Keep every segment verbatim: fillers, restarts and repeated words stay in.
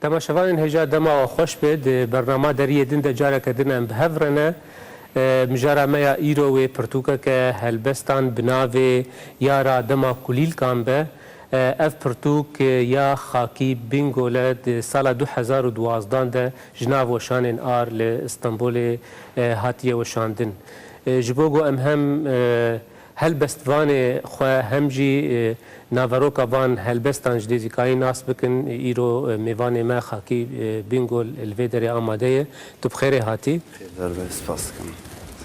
Temaşevanên hêja, dema we xweş be. Di bernama Deriyê Din de careke din em bi hev re ne. E, mijara me ya îro wê pirtûkeke helbestan bi navê Yara Dema Kulîlkan be. E, ev pirtûk, e, ya Xakî Bingol e, di sala du hezar û duwazdan de ji nav weşanên ar li Stenbolê, e, hatiye weşandin. E, ji bo ku em hem, e, helbestvanê xwe hem jî, e, naveroka van helbestan ji nêzîkayî nas bikin, îro, e, mêvanê me Xakî, e, Bingol li vê derê amade ye. Tu bi xêrê hatî. Xêrdar be, spas dikim.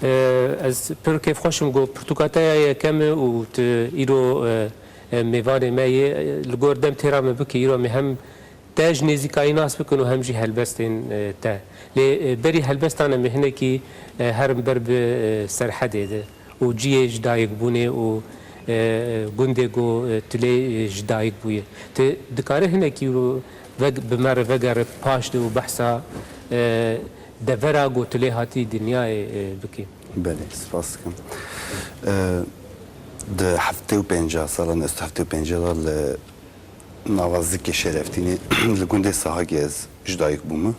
E, ez pir kêfxweş im ku pirtûka te ya yekem e û tu îro, e, e, mêvanê me yê. Li gor dem têra min bike, îro em ê hem te ji nêzîkayî nas bikin û hem jî helbestên, e, te. Lê, e, berî helbestan em ê hinekî, e, herin ber bi, e, Serhedê de û cihê ji dayikbûnê û, e, gundê ku, e, tu lê, e, ji dayik bûye. Tu dikare hinekî û veg-, bi me re vegere paş de û behsa, e, devera ku tu lê hatî dinyayê, e, bikî? Belê, spas dikim. E, di heftê û pênca, sala neh sed û heftê û pênca de li nava Zikê Şerefdînê li gundê Sahagê ez ji dayik bûme.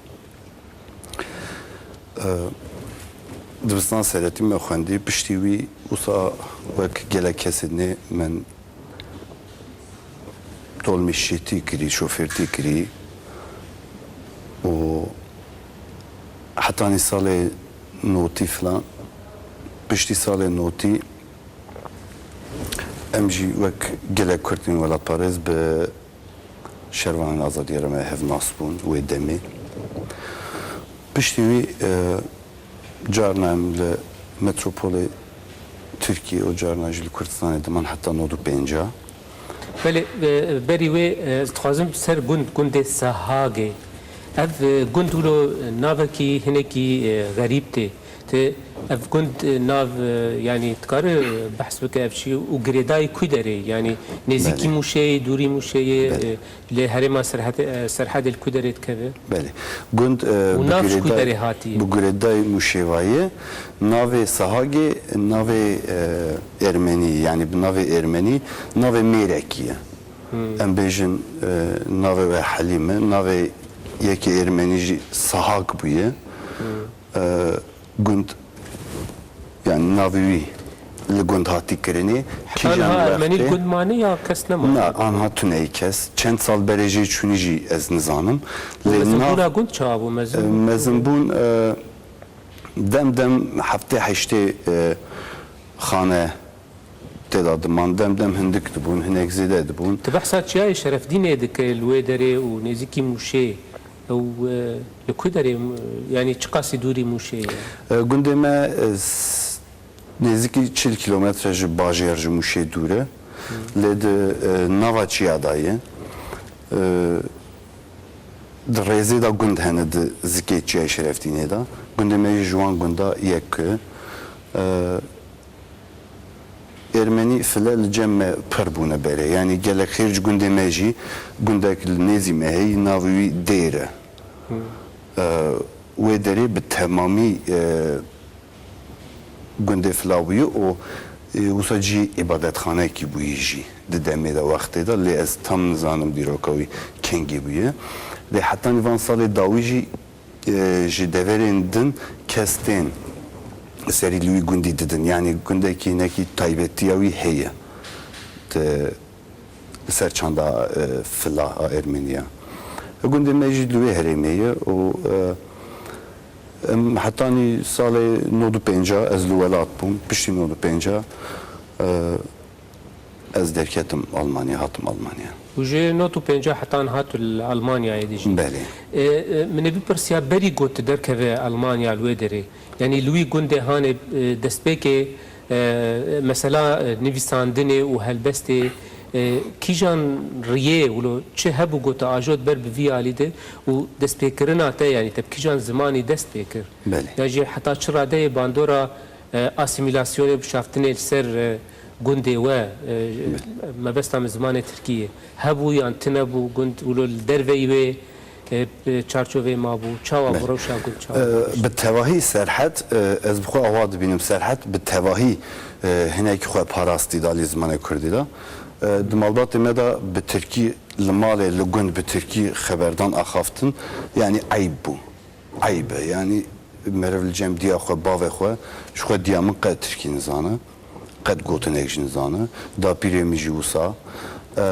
E, dibistan seretî me xwendî, piştî wî wisa wek gelek kesê dinê min dolmîşçîtî kirî, şofêrtî kirî û hetanî salê notî filan, piştî salê notî em jî wek gelek Kurd yên welatparêz bi şervanên azadiyê re me hev nas bûn wê demê. Piştî wî, e, carna em li metropolê Tirkiyê û carna jî li Kurdistanê diman heta nod û pênca. Belê, e, berî wê, e, ez dixwazim ser gund, gundê Sehagê. Ev, e, gund wilo navekî hinekî, e, xerîb tê. Te ev gund, e, nav, e, yanî dikare, e, behs bike ev çi û girêdayî ku derê? Yanî nêzîkî Belê. Mûşê yê, dûrî Mûşê yê, Belê. E, li herêma Serhedê, e, Serhedê li ku derê dikeve? Belê. Gund, e, Û bi nav ji ku girêdayî, derê hatiye? Bi girêdayî Mûşê ve ye. Navê Sahagê, navê, e, Ermenî, yanî bi navê Ermenî, navê mêrekî ye. Hmm. Em bêjin, e, navê we Helîm e, navê yekê Ermenî jî Sahak bûye. Hmm. E, gund, yanî navê wî li gund hatî kirinê. Heta niha Ermenî li gund mane ya kes nemane? Na, anha tune kes. Çend sal berê jê çûnî jî ez nizanim. Lê Mezinbûna nav-, gund çawa bû? Mezin, e, mezinbûn, e, dem dem heftê heştê, e, xane tê de diman, dem dem hindik dibûn, hinek zêde dibûn. Tu behsa Çiyayê Şerefdînê dike li wê derê û nêzîkî Mûşê. Ew, e, li ku derê, yanî çiqasî dûrî Mûşê ye? E, gundê me, e, s-, nêzîkî çil kîlometre ji bajêr, ji Mûşê dûr e. Hmm. Lê di, e, nava çiya de ye. E, di rêzê de gund hene di zikê Çiyayê Şerefdînê de. Gundê me jî ji wan gunda yek e. E, Ermenî file li cem me pir bûne berê. Yanî gelek xêr ji gundê me jî gundek li nêzî me heyî, navê wî Dêr e. Hmm. E, wê derê bi temamî, e, gundê fila bûye û, e, wisa cî îbadetxaneyekî bûye jî di demê de, wextê de, lê ez tam nizanim dîroka wî kengî bûye. Lê hetanî van salê dawî jî e, ji deverên din kes tên serî li wî gundî didin. Yanî gundekî hinekî taybetiya wî heye. Te li ser çanda, e, fila a Ermeniya. Gundê me jî li wê herêmê ye û, e, em hetanî salê nod û pênca ez li welat bûm. Piştî nod û pênca, e, Ez derketim Almanya, hatim Almanya. Û ji nod û pênca heta niha tu li Almanyayê dijî. Belê. E, e, min ê bipirsiya, berî ku tu derkeve Almanya li wê derê, yanî li wî gundê hanê, e, destpêkê, e, mesela, e, nivîsandinê û helbestê, e, kîjan riyê wilo çi hebû ku tu ajot ber bi vî alî de û destpêkirina te, yanî te bi kîjan zimanî dest pê kir? Belê. Yan jî heta çi radeyê bandora e, asîmîlasyonê, bişaftinê li ser, e, gundê we, e, Belê. Mebesta min zimanê tirkî ye. Hebû yan tune bû, gund wilo li derveyî wê, e, e, çarçoveyê mabû? Çawa bû, Belê. Rewşa gund çawa bû? E, bi tevahî Serhed, e, ez bi xwe awa dibînim, Serhed bi tevahî, e, hinekî xwe parastî da li zimanê kurdî de. E, di malbatê me de bi tirkî li malê, li gund bi tirkî xeberdan axaftin, yanî eyb bû. Eyb e. Yanî meriv li cem diya xwe, bavê xwe, ji xwe diya min qet tirkî nizane, qet gotinek jî nizane, dapîrê min jî wisa. E,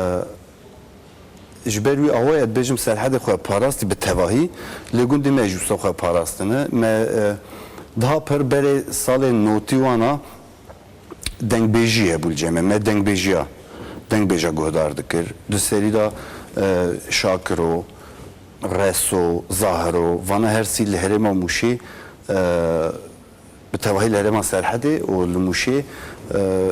Ji ber wî awayê dibêjim Serhedê xwe parastî bi tevahî, lê gundê me jî wisa xwe parastine. Me, e, daha pir berê salê notî wana dengbêjî hebû li cem me. Me dengbêjiya, dengbêja guhdar dikir. Di serî de, e, Şakiro, Reso, Zahiro, vana her sî li herêma Mûşê, e, bi tevahî li herêma Serhedê û li Mûşê, e,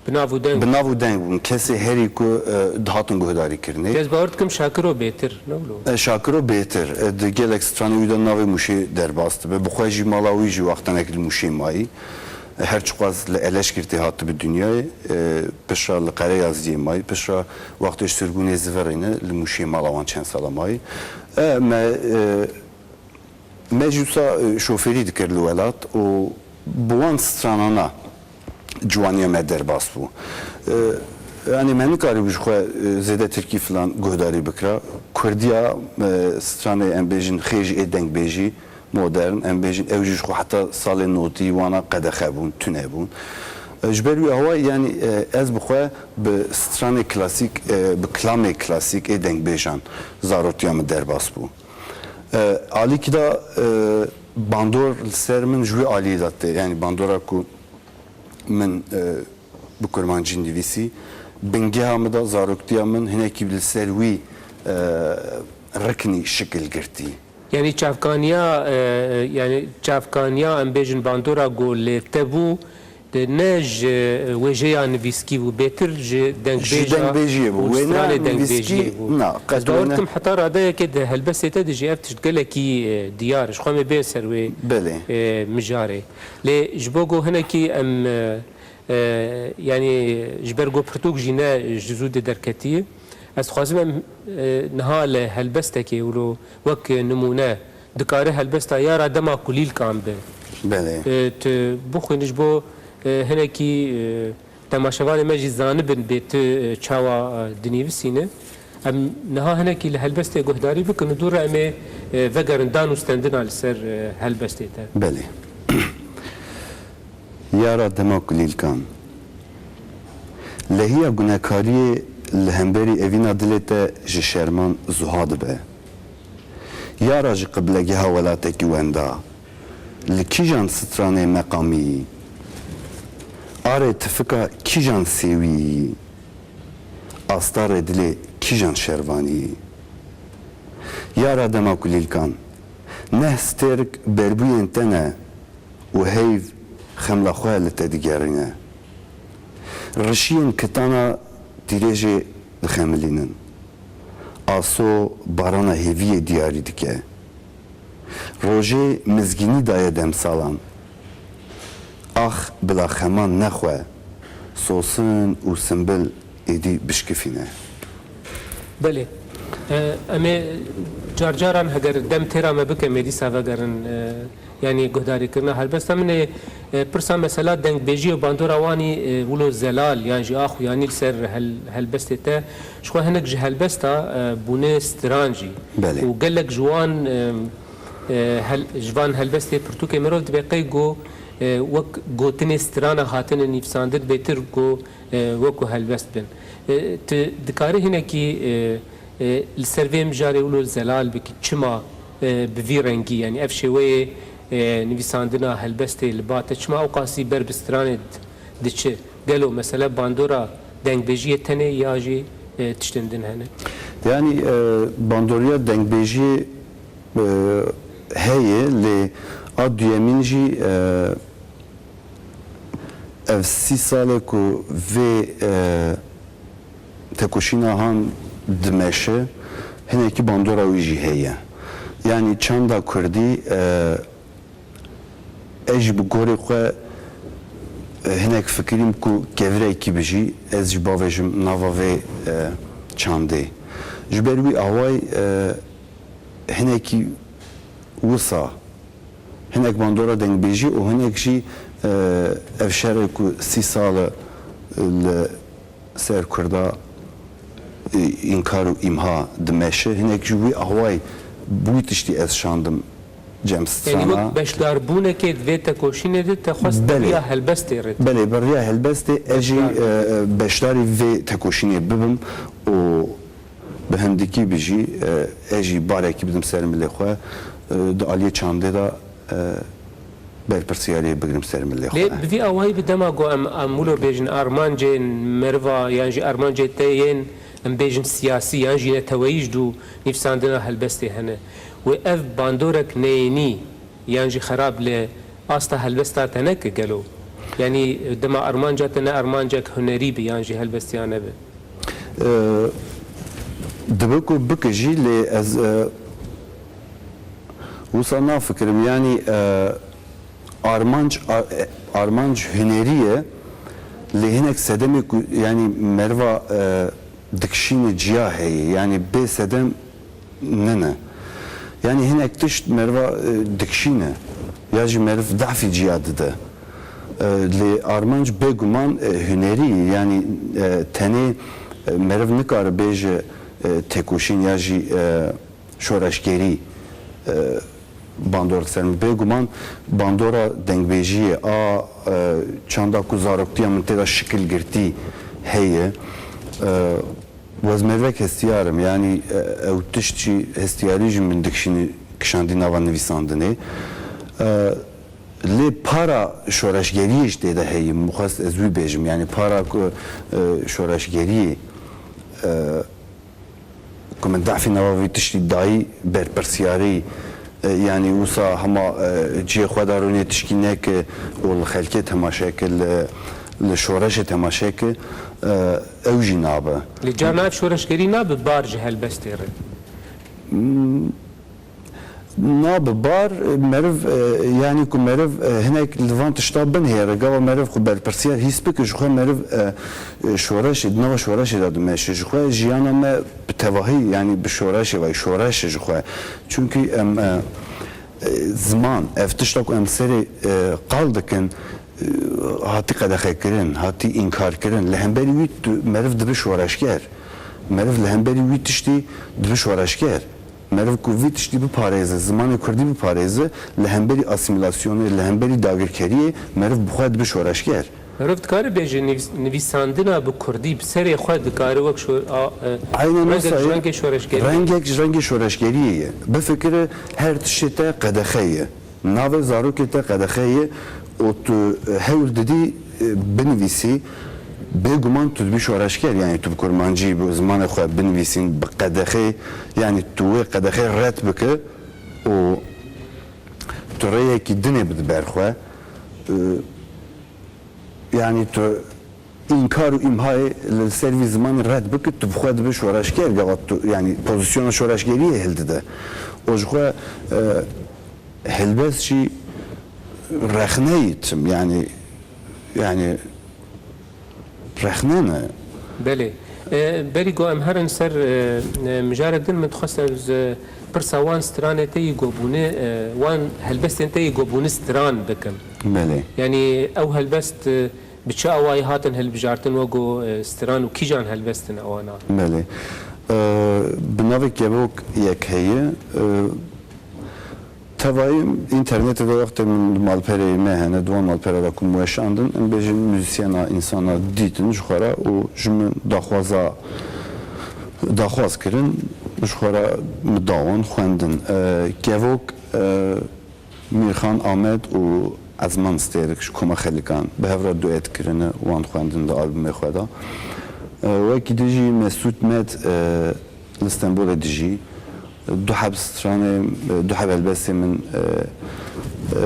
Bi nav û deng. Bi nav û deng bûn. Kesê herî ku, e, dihatin guhdarîkirinê. Ez bawer dikim Şakiro bêtir, ne wilo? E, Şakiro bêtir. E, di gelek stranê wî de navê Mûşê derbas dibe. Bi xwe jî mala wî jî wextenek li Mûşê mayî. E, her çiqas li Eleşkirtê hatibi dinyayê, e, pişra li Qereyaziyê mayî, pişra wextê ji sirgûnê zivirîne li Mûşê mala wan çend sala mayî. E, me, e, Me jî wisa, e, şofêrî dikir li welat û bi wan stranana ciwaniya me derbas bû. E, yanî me nikarîbû ji xwe, e, zêde tirkî filan guhdarî bikira. Kurdiya, e, stranê em bêjin xêj ê dengbêjî modern, em bêjin ew jî ji xwe heta salê notî wana qedexe bûn, tune bûn. E, ji ber wî awayî, yanî, e, ez bi xwe bi stranê klasîk, e, bi kilamê klasîk ê dengbêjan zarotiya min derbas bû. E, alîkî de, e, bandor li ser min ji wî alî de tê. Yanî bandora ku min, e, bi kurmancî nivîsî, bingeha min de zaroktiya min hinekî li ser wî, e, riknî şikil girtî. Yanî çavkaniya, e, e, yanî çavkaniya, em bêjin bandora ku li te bû, ne ji wêjeya nivîskî bû, bêtir ji dengbêja Ji dengbêjiyê bû. û Wêneya stranê nivîskî, dengbêjiyê bû. Na, qet Ez bawer wêne- dikim heta radeyekê di helbestê te de jî ev tişt gelekî, e, diyar e. Ji xwe me bê ser wê, Belê. e, mijarê. Lê ji bo ku hinekî em, e, e, yanî ji ber ku pirtûk jî ne ji zû de derketî, ez dixwazim em, e, niha li helbestekê wilo wek nimûne dikare helbesta Yara Dema Kulîlkan be. Belê. E, tu bixwînî ji bo, e, hinekî, e, temaşevanê me jî zanibin bê tu, e, çawa, e, dinivîsîne. Em niha hinekî li helbestê guhdarî bikin û dû re em ê, e, vegerin dan û stendina li ser, e, helbestê te. Belê. Yara Dema Kulîlkan. Lehiya gunekariyê li hemberî evîna dilê te ji şerman zuha dibe. Yara ji qiblegeha welatekî wenda, li kîjan stranê meqamî yî? Arê tifika kîjan sêwî yî? Astarê dilê kîjan şervanî yî? Yara Dema Kulîlkan, neh stêrk berbûyên te ne û heyv xemla xwe li te digerîne. Rişiyên kitana tîrêjê dixemilînin. Aso barana hêviyê diyarî dike. Rojê mizgînî daye demsalan. Ax bila xeman nexwe, sosin û simbil êdî bişkifîne. Belê. E, em ê car caran heger dem têra me bike, em ê dîsa vegerin, e, yanî guhdarîkirina helbesta min ê, e, pirsa mesela dengbêjî û bandora wanî, e, wilo zelal yan jî ax û yanî li ser hel-, helbestê te. Ji xwe hinek ji helbesta, e, bûne stran jî. Belê. Û gelek ji wan, e, e, hel-, ji van helbestê pirtûkê mirov dibe qey ku, e, wek gotinê strana hatine nivîsandin bêtir ku, e, wek ku helbest bin. E, tu dikarî hinekî, e, e, li ser vê mijarê wilo zelal bikî, çima, e, bi vî rengî, yanî ev şêweyê, e, nivîsandina helbestê li ba te çima ew qasî ber bi stranê di-, diçe? Gelo mesele bandora dengbêjiyê tenê ya jî, e, tiştên din hene? Yanî, e, bandoriya dengbêjiyê, e, heye, lê a duyemîn jî, e, ev sî sal e ku vê, e, tekoşîna han dimeşe, hinekî bandora wî jî heye. Yanî çanda kurdî, e, ez jî bi gorê xwe, e, hinek fikirîm ku kevirekî bijî, ez jî bavêjim nava vê, e, çandê. Ji ber wî awayî, e, hinekî wisa, hinek bandora dengbêjî û hinek jî, e, ev şerê ku sî sal e, li ser Kurda, e, înkar û îmha dimeşe. Hinek ji wî awayî bi wî tiştî ez şandim cem strana. Yanî wek beşdarbûnekê di vê tekoşînê de te xwest Belê. bi riya helbestê re. Belê, bi riya helbestê ez jî, Beşdar. e, e, beşdarî vê tekoşînê bibim û bi hindikî bi jî, e, ez jî barekî bidim ser milê xwe, e, di aliyê çandê de, e, berpirsiyariyê bigrim ser milê xwe. Lê bi vî awayî bi dema ku em, em wilo bêjin armancên meriva yan jî armancê te yên, em bêjin siyasî yan jî neteweyî ji dû nivîsandina helbestê hene. Wê ev bandorek neyênî yan jî xerab li asta helbesta te neke gelo? Yanî dema armanca te ne armancek hunerî bi yan jî helbestiyane bi? E, dibe ku bike jî, lê ez, e, wisa nafikirim. Yanî, e, armanc, ar-, e, armanc hunerî ye, lê hinek sedemê ku, yanî meriva, e, dikişîne ciya heye. Yanî bê sedem nene. Yanî hinek tişt meriva, e, dikişîne. Ya jî meriv dahfî ciya dide. E, lê armanc bêguman, e, hunerî, yanî, e, tenê, e, meriv nikare bêje, e, têkoşîn ya jî, e, şoreşgerî, e, bandor ser min. Bêguman bandora dengbêjiyê a, e, çanda ku zaroktiya min tê de şikil girtî heye. E, ez merivek hestiyar im, yanî, e, ew tişt jî hestiyarî jî min dikişînî kişandî nava nivîsandinê. E, lê para şoreşgeriyê jî tê de heye, min xwest ez wî bêjim, yanî para ku, e, şoreşgeriyê, e, ku min dahfî nava vî tiştî dayî berpirsiyarî, e, yanî wisa hema, e, cihê xwe de rûnê tişkî neke û li xelkê temaşe ke, li, li şoreşê temaşe ke, e, ew jî nabe. Lê carna ev şoreşgerî nabe bar ji helbestê re? Hmm, nabe bar, meriv, e, yanî ku meriv, e, hinek li van tişta binihêre, gava meriv xwe berpirsiyar hîs bike, ji xwe meriv, e, e, şoreşê, di nava şoreşê de dimeşe. Ji xwe jiyana me bi tevahî, yanî bi şoreşê ve, şoreş e ji xwe. Çunkî em, e, e, ziman, ev tişta ku em serê, e, qal dikin, e, hatî qedexekirin, hatî înkarkirin. Li hemberî wî tu, meriv dibe şoreşger. Meriv li hemberî wî tiştî dibe şoreşger. Meriv ku vî tiştî biparêze, zimanê kurdî biparêze, li hemberî asîmîlasyonê, li hemberî dagirkeriyê meriv bi xwe dibe şoreşger. Meriv dikare bêje nivîs-, nivîsandina bi kurdî bi serê xwe dikare wek şo-, a, e, Aynen rengek wisa ji ye. rengê şoreşgeriyê. Rengek ji rengê şoreşgeriyê ye. Bifikire her tiştê te qedexe ye. Navê zarokê te qedexe ye û tu, e, hewl didî, e, binivîsî, bêguman tu dibî şoreşger, yanî tu bi kurmancî, bi zimanê xwe binivîsîn, bi qedexê, yanî tu wê qedexê red bike û tu rêyekî dinê bide ber xwe. E, yanî tu înkar û îmhayê li ser vî zimanî red bike, tu bi xwe dibe şoreşger, gava tu, yanî pozisyona şoreşgeriyê hildide. Û ji xwe, e, helbest jî rexneyî tim, yanî, yanî rexne ne. Belê. E, berî ku em herin ser, e, e, mijarek din, min dixwest ez, e, pirsa wan stranê te yî gobûne, e, wan helbestên te yî gobûne stran bikim. Belê. Yanî ew helbest, e, bi çi awayî hatin hilbijartin wek ku, e, stran û kîjan helbestin ewana? Belê. E, bi navê Kevok yek heye. E, Tevayî înternetê de wextê min di malpereyê me hene, di wan malpere de ku min weşandin, em bêjin muzîsyena, însana dîtin ji xwe re û ji min daxwaza, daxwaz kirin, ji xwe re min da wan xwendin. E, Kevok, e, Mîrxan Amed û Ezman Stêrik ji Koma Xelikan bi hev re duet kirine, wan xwendin di albumê xwe de. E, wekî din jî Mesûd Med, e, li Stenbolê dijî. Du heb stranê, du heb helbestê min, e,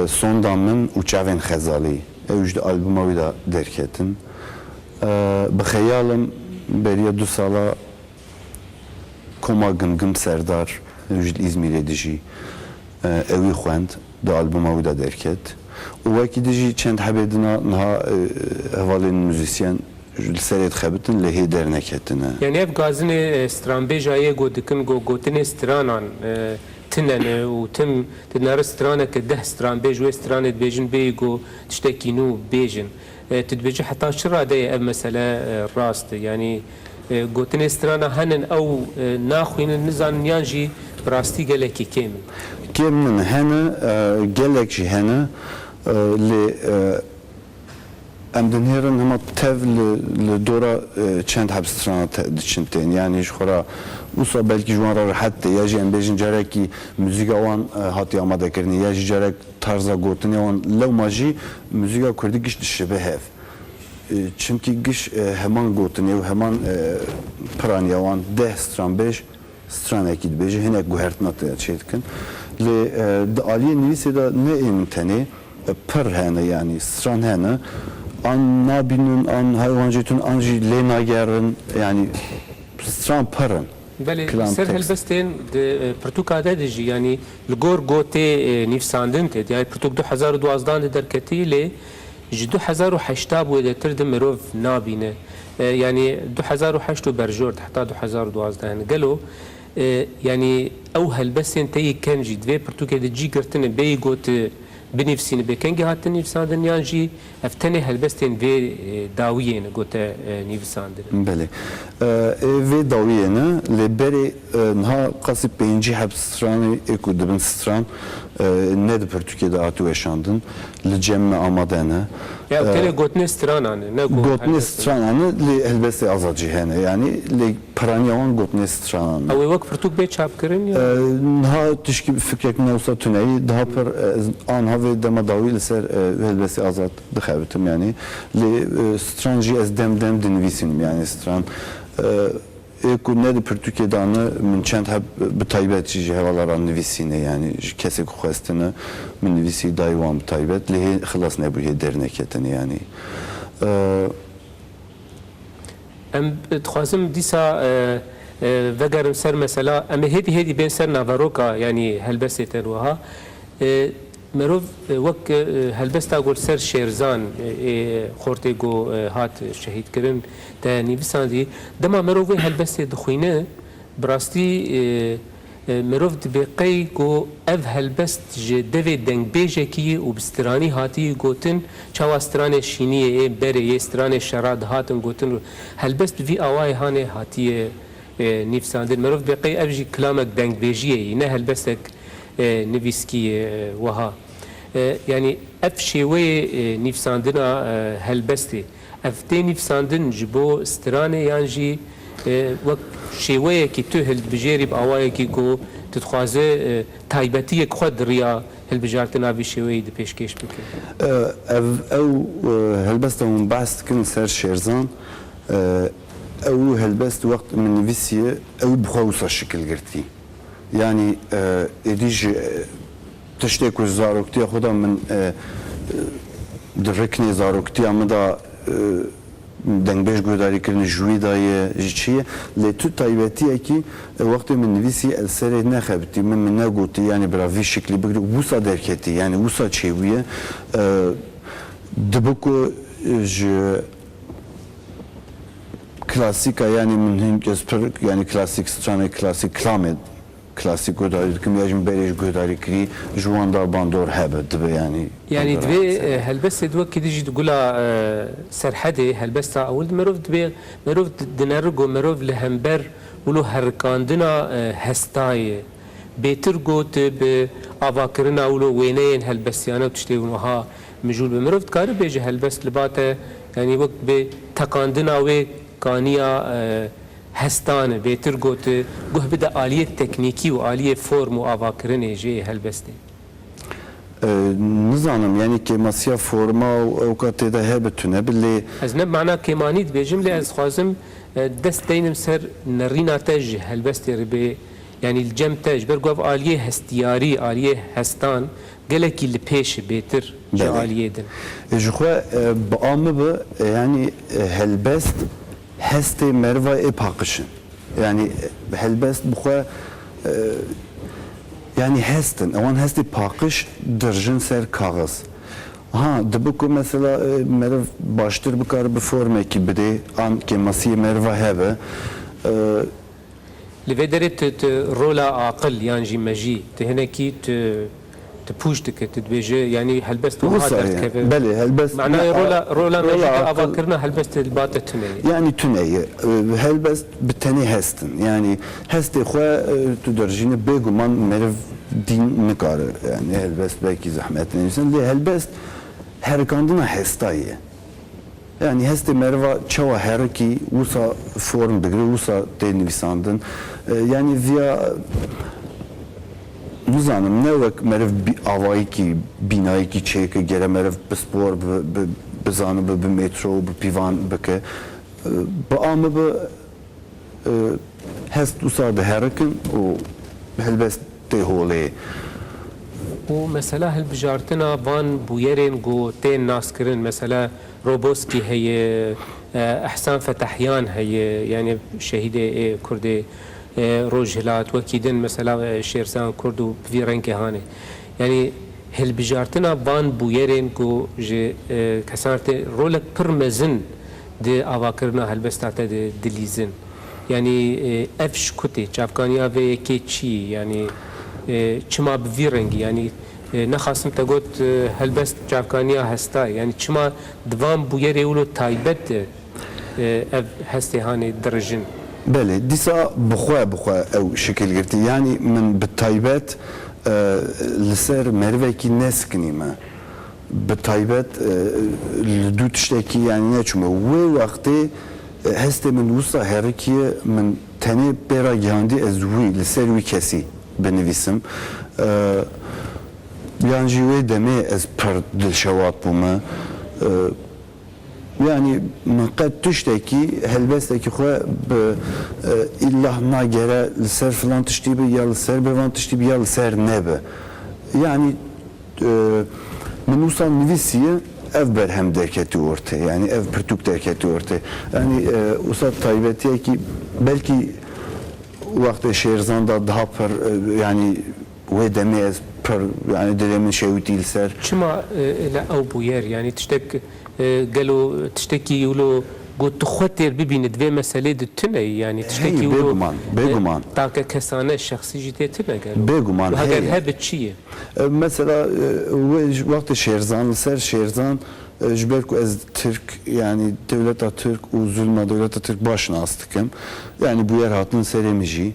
e, Sonda Min û Çavên Xezalî. Ew ji di albuma wî de derketin. E, bi xeyal im beriya du sala Koma Gimgim Serdar, ew ji li Îzmîrê dijî, e, ewî xwend, di albuma wî de derket. Û wekî dijî çend hebê dina niha, e, hevalên muzîsyen li serê dixebitin, lê hê derneketine. Yanî ev gazinê, e, stranbêja yê got dikin, got, gotinê stranan, e, tine ne û tim dinare straneke deh stranbêj wê stranê dibêjin bêyî got tiştekî nû bêjin. E, tu dibêjî heta çi radeyê ev mesele, e, rast e? Yanî, e, gotinê strana henin ew, e, naxwînin, nizanin yan jî bi rastî gelekî kêm in? Kêm nin, hene, e, gelek jî hene, e, lê, e, em dinêrin hema tev li, li dora, e, çend heb strana te-, diçin tên. Yanî ji xwe re wisa belkî ji wan re rehet tê, ya jî em bêjin carekî muzîka wan, e, hatiye amadekirinê, ya jî carek tarza gotinê wan, lewma jî muzîka kurdî giş dişibe hev. E, çimkî giş, e, heman gotinê û heman, e, piraniya wan deh stran bêj, stranekî dibêje, hinek guhertina te çê dikin. Lê, e, di aliyê nivîsê de ne ê min tenê, e, pir hene, yanî stran hene. An nabînin, an hay wan jê tun, an jî lê nagerin, yanî stran pir in. Belê, li ser helbestên di, e, pirtûka de de jî, yanî li gor gotê, e, nivîsandin tê, yanî pirtûk du hezar û duwazdeh de derketî, lê ji du hezar û heşta bi wêdetir de mirov nabîne. E, yanî du hezar û heşt û berjor de heta du hezar û duwazdeh. Gelo, e, yanî ew helbestên te yê kem jî di vê pirtûkê de cî girtine, bêyî goti binivîsîne, bê kengî hatin nivîsandin yan jî ev tenê helbestên vê, e, dawiyê ne gote, e, nivîsandin? Belê. E, ê vê dawiyê ne, lê berê, e, niha qasî pêncî heb stranê ê ku dibin stran, e, ne di pirtûkê de hati weşandin, li cem me amade ne. Ya, e, tenê gotinê stranan e, ne ku gotinê helbestê stranan e, lê helbestê azad jî hene, yanî lê piraniya wan gotinê stranan e. Ew ê wek pirtûk bê çapkirin ya? E, niha tişkî fikrek min wisa tune ye, daha pir, e, ez aniha vê dema dawî li ser, e, helbestê azad dixebitim, yanî lê, e, stran jî ez dem dem dinivîsînim, yanî stran, e, ê ku ne di pirtûkê de ne, min çend heb bi taybet jî ji hevala re nivîsîne, yanî ji kesê ku xwestine min nivîsî dayî wan bi taybet, lê hê xilas nebû, hê derneketine, yanî, e, Em dixwazim dîsa, e, e, vegerin ser mesela, em ê hêdî hêdî bên ser naveroka, yanî helbestê te wiha. E, merov, e, wek, e, helbesta ku li ser Şêrzan, e, ê xortê ku, e, hat şehîdkirin te nivîsandî, dema merov wê helbestê dixwîne, bi rastî, e, e, mirov dibê qey ku ev helbest ji devê dengbêjekî û bi stranî hatî gotin, çawa stranê şîniyê ê berê yê stranê şera dihatin gotin, helbest bi vî awayê hanê hatiye, e, nivîsandin. Mirov dibê qey ev jî kilamek dengbêjiyê yî, ne helbestek, e, nivîskî ye, e, wiha. E, yanî ev şêweyê, e, nivîsandina, e, helbestê, ev tê nivîsandin ji bo stranê yan jî, e, wek şêweyekî tu hildibijêrî bi awayekî ku tu dixwaze, e, taybetiyek xwe di riya hilbijartina vî şêweyî de pêşkêş bike? E, ev, ew, e, helbesta hûn behs dikin li ser Şêrzan, e, ew helbest wext min nivîsiye, ew bi xwe wisa şikil girtî. Yanî, e, êdî ji, e, tiştê ku ji zaroktiya xwe de min, e, e, di riknê zaroktiya min de, e, dengbêj guhdarî kirin, ji wî de ye, ji çi ye? Lê tu taybetiyekî, e, wextê min nivîsî, ez serê nexebitî, min, min negotî, yanî bira vî şiklî bigirî, wisa derketî, yanî wisa çêbûye. E, dibi ku, e, ji klasîka, yanî min hin ez pir, yanî klasîk stranê, klasîk kilamê klasîk guhdarî dikim, ya jî min berê jî guhdarî kirî, ji wan da bandor hebe, dibe, yanî. Yanî bandora divê, hebe. E, helbestê di wekî di jî di gula, e, Serhedê, helbesta ewil di merov dibê, merov di-, dineri ku merov li hember wilo herikandina, e, hestayê, bêtir got bi avakirina wilo wêneyên helbestiyane û tiştê wiha mijûl be. Mirov dikare bêje helbest li ba te, yanî wek bi teqandina wê kaniya, e, hestan e, bêtir got, guh bide aliyê teknîkî û aliyê form û avakirinê jê yê helbestê? E, nizanim, yanî kêmasiya forma û ewka tê de hebe tune bi lê. Ez ne mana kêmanî dibêjim, lê ez dixwazim, e, dest deynim ser nerîna te ji helbestê re bê, yanî li cem te, ji ber ku ev aliyê hestiyarî, aliyê hestan gelekî li pêş e, bêtir ji Belê. aliyê din. E, ji xwe, e, bi a min bi, e, yanî, e, helbest hestê meriva ê paqij in. Yanî, e, helbest bi xwe, e, yanî hest in. Ewan hestê paqij dirjin ser kaxiz. Ha, dibi ku mesela, e, meriv baştir bikare bi formekî bidê, an kêmasiyê meriva hebe, e, Li vê derê tu, tu rola aqil yan jî mejî, tu hinekî tu, Tu pûç dike, tu dibêje, yanî helbest wiha Wisa ye. Derdikeve. Belê, helbest Manayê rola, rola me jî rola de aqil- avakirina helbestê li ba te tune ye. Yanî tune ye. E, Helbest bi tenê hest in. Yanî hestê xwe e, tu dirijîne, bêguman meriv dîn nikare. Yanî helbest belkî zehmet nivîsin. Lê helbest herikandina hesta ye. Yanî hestê meriva çawa herikî, wisa form digire, wisa tê nivîsandin. E, Yanî viya, nizanim, ne wek meriv bi avayekî, bînayekî çêke, gere meriv bi spor, bi, bi, bizanibe, bi metro, bi pîvan bike. E, Bi a min bi, e, hest wisa diherikin û helbest tê holê. Û mesela hilbijartina van bûyerên ku tên naskirin, mesela Roboskî heye, e, Ehsan Fetahyan heye, yanî şehîdê ê Kurdê, e, Rojhilat, wekî din mesela, e, Şêrzan Kurd û bi vî rengê hanê. Yanî hilbijartina van bûyerên ku ji, e, kesan tê rolek pir mezin di avakirina helbesta te de dilîzin. Yanî, e, ev ji ku tê, çavkaniya vê yekê çi ye? Yanî, e, çima bi vî rengî? Yanî, e, nexasim te got, e, helbest çavkaniya hesta ye. Yanî çima di van bûyerê wilo taybet de, e, ev hestê hanê dirijin? Belê, dîsa bi xwe, bi xwe ew şikil girtî. Yanî min bi taybet, e, li ser merivekî neskinîme. Bi taybet, e, li dû tiştekî, yanî neçûme. Wê wextê, e, hestê min wisa herikiye, min tenê pê ra gihandî ez wî, li ser wî kesî binivîsim. E, Yan jî wê demê ez pir dilşewat bûme. E, Yanî min qet tiştekî, helbestekî xwe bi, e, îllah nagere li ser filan tiştî bi, ya li ser bi van tiştî bi, ya li ser nebe. Yanî, e, min wisa nivîsiye, ev berhem derketî ortê, yanî ev pirtûk derketî ortê. Yanî, e, wisa taybetiyekî belkî wextê Şêrzan de daha pir, e, yanî wê demê ez pir, yanî dilê min şewitî li ser. Çima, e, li ew bûyer, yanî tiştek, e, gelo tiştekî wilo ku tu xwe têr bibînî di vê meselê de tune ye, yanî tiştekî Heyî, wilo, bêguman, e, bêguman. Takekesane, şexsî jî tê tune gelo? Bêguman, Û heger heyî. Hebe çi ye? E, mesela, e, wê ji, wextê Şêrzan, li ser Şêrzan, e, ji ber ku ez Tirk, yanî dewleta Tirk û zulma dewleta Tirk baş nas dikim. Yanî bûyer hatin serê min jî.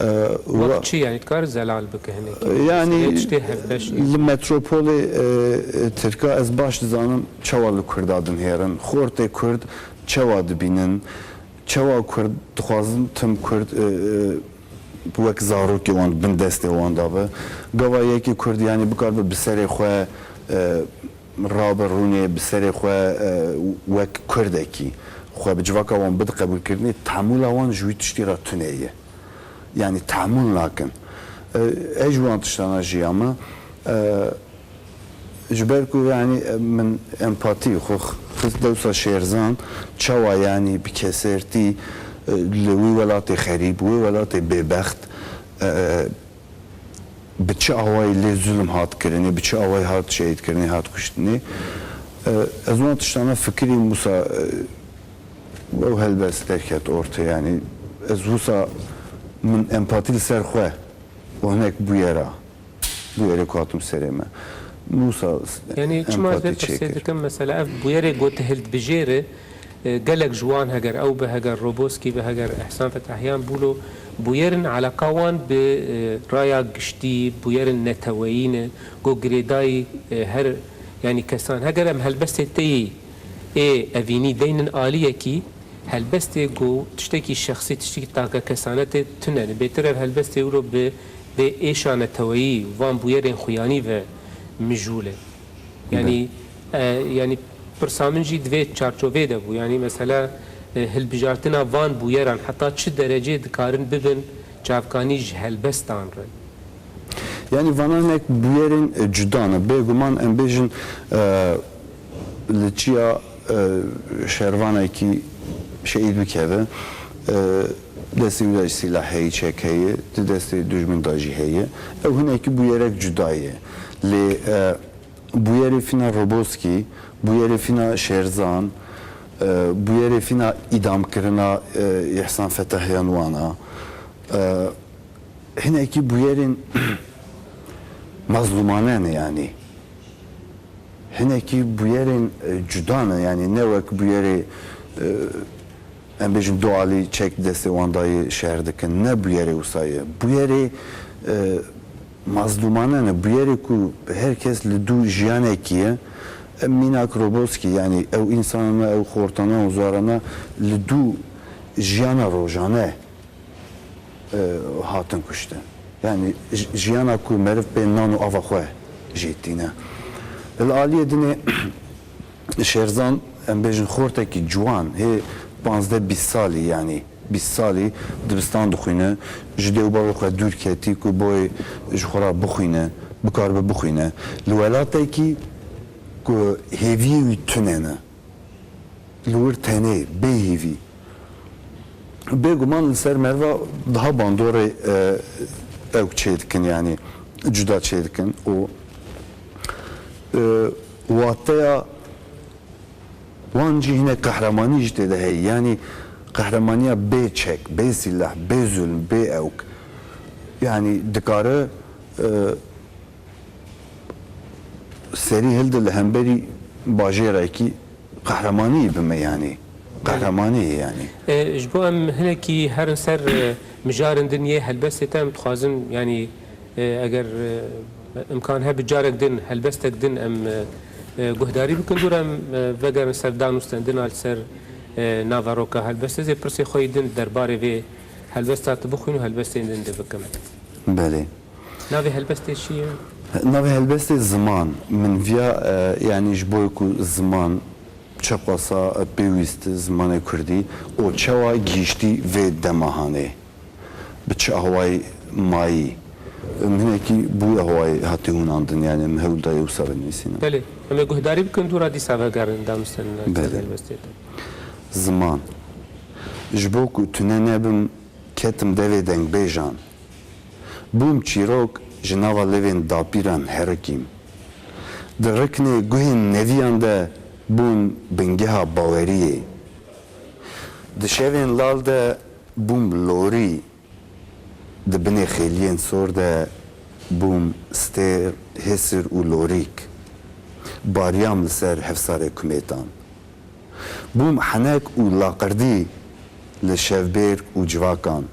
E, wa- Wek çi, yanî dikare zelal bike hinekî? Yanî Meselê tiştê hevbeş e. Li metropolê, e, e, Tirka ez baş dizanim çawa li Kurda dinihêrin. Xortê Kurd çawa dibînin? Çawa Kurd dixwazin tim Kurd, e, e, wek zarokê wan bin destê wan de be? Gava yekê Kurd, yanî bikaribe bi serê xwe, e, rabe rûnê, bi serê xwe, e, wek Kurdekî xwe bi civaka wan bide qebûlkirinê, tehemûla wan ji wî tiştî re tune ye. Yanî tehemûl nakin. E, Ez ji wan tiştana jiyame. E, Ji ber ku, yanî, e, min empatî xwe xist dewsa Şêrzan, çawa, yanî, bi kesertî, e, li wî welatê xerîb, wî welatê bêbext, e, bi çi awayî lê zulm hat kirinê, bi çi awayî hat şehîd kirinê, hat kuştinê. E, Ez wan tiştana fikirîm, wisa, e, ew helbest derket ortê, yanî ez wisa min empatî li ser xwe û hinek bûyera, bûyerê ku hatim serê me. Min wisa s-, Yanî çima ez vê empatî pirsê çêkir. Dikim, mesela ev bûyerê ku tu hildibijêre, e, gelek ji wan heger ew be, heger Roboskî be, heger Ehsan Fetahyan bûlo, bûyerin eleqa wan bi, e, raya giştî, bûyerin neteweyî ne, ku girêdayî, e, her, yanî kesan. Heger em helbestê te yî ê evînî deynin aliyekî, helbestê ku tiştekî şexsî, tiştekî takekesane tê tune ne. Bêtir ev helbestê wilo bi vê êşa neteweyî, van bûyerên xuyanî ve mijûl e. Yanî, e, yanî pirsa min jî di vê çarçovê de bû. Yanî mesela, e, hilbijartina van bûyeran heta çi derecê dikarin bibin çavkanî ji helbestan re? Yanî vana hinek bûyerên, e, cuda ne. Bêguman em bêjin, e, li çiya, e, şervanekî şehîd bikeve, e, destê wî de jî sîlah heye, çek heye, di destê dijmin de jî heye. Ew hinekî bûyerek cuda ye. Lê, e, bûyerê fîna Roboskî, bûyerê fîna Şêrzan, e, bûyerê fîna îdamkirina, e, Îhsan Fetahyan wana, e, hinekî bûyerên Mezlûmane ne yanî. Hinekî bûyerên, e, cuda ne, yanî ne wek bûyerê, e, em bêjin du alî çek destê wan dayê şer dikin. Ne bûyerê wisa ye. Bûyerê, e, mezlûmane ne. Bûyerê ku her kes li dû jiyanekî ye. Em mînak Roboskî, yanî ew însanana, ew xortana û zarana li dû jiyana rojane e, hatin kuştin. Yanî j-, jiyana ku meriv pê nan û ava xwe jê tîne. Li aliyê dinê Şêrzan, em bêjin xortekî ciwan, hê panzdeh bîst salî, yanî bîst salî dibistan dixwîne, ji dê û bavê xwe dûr ketî ku boyê ji xwe re bixwîne, bikaribe bixwîne. Li welatekî ku hêviyê wî tune ne. Li wir tenê, bê hêvî. Bêguman li ser meriva daha bandorê, e, ew çêdikin, yanî cuda çêdikin û, e, wateya wan jî hine qehremanî jî tê de heye. Yanî qehremaniya bê çek, bê sîleh, bê zulm, bê ewk. Yanî dikare, e, serî hilde li hemberî bajêrekî qehremanî bime, yanî qehremanî ye, yanî. E, ji bo em hinekî herin ser, e, mijarên din yê helbestê te, em dixwazin, yanî, e, eger, e, imkan hebe carek din, helbestek din em, e, e, guhdarî bikin, dû re em, e, vegerin ser danûstendina li ser, e, naveroka helbestê. Ez ê pirsê xwe yî din derbarê vê helbesta tu bixwîn û helbestên din de bikim. Belê. Navê helbestê çi ye? Navê helbestê Ziman. Min viya, e, yanî ji bo ku ziman çeqasa, e, pêwîst zimanê kurdî û çawa gihîştî vê dema hanê? Bi çi awayî mayî? Min hinekî bû awayî hatî hûnandin, yanî min hewl dayê wisa binivîsînim. Belê. Em ê guhdarî bikin, dû re dîsa vegerin danûstendina ser Belê. Helbestê te. Ziman. Ji bo ku tune nebim, ketim devê dengbêjan. Bûm çîrok ji nava lêvên dapîran herikîm. Di riknê guhên neviyan de bûm bingeha baweriyê. Di şevên lal de bûm lorî. Di binê xêliyên sor de bûm stêr, hêsir û lorîk. Bariyam li ser hevsarê kumêtan. Bûm henek û laqirdî li şevbêrk û civakan.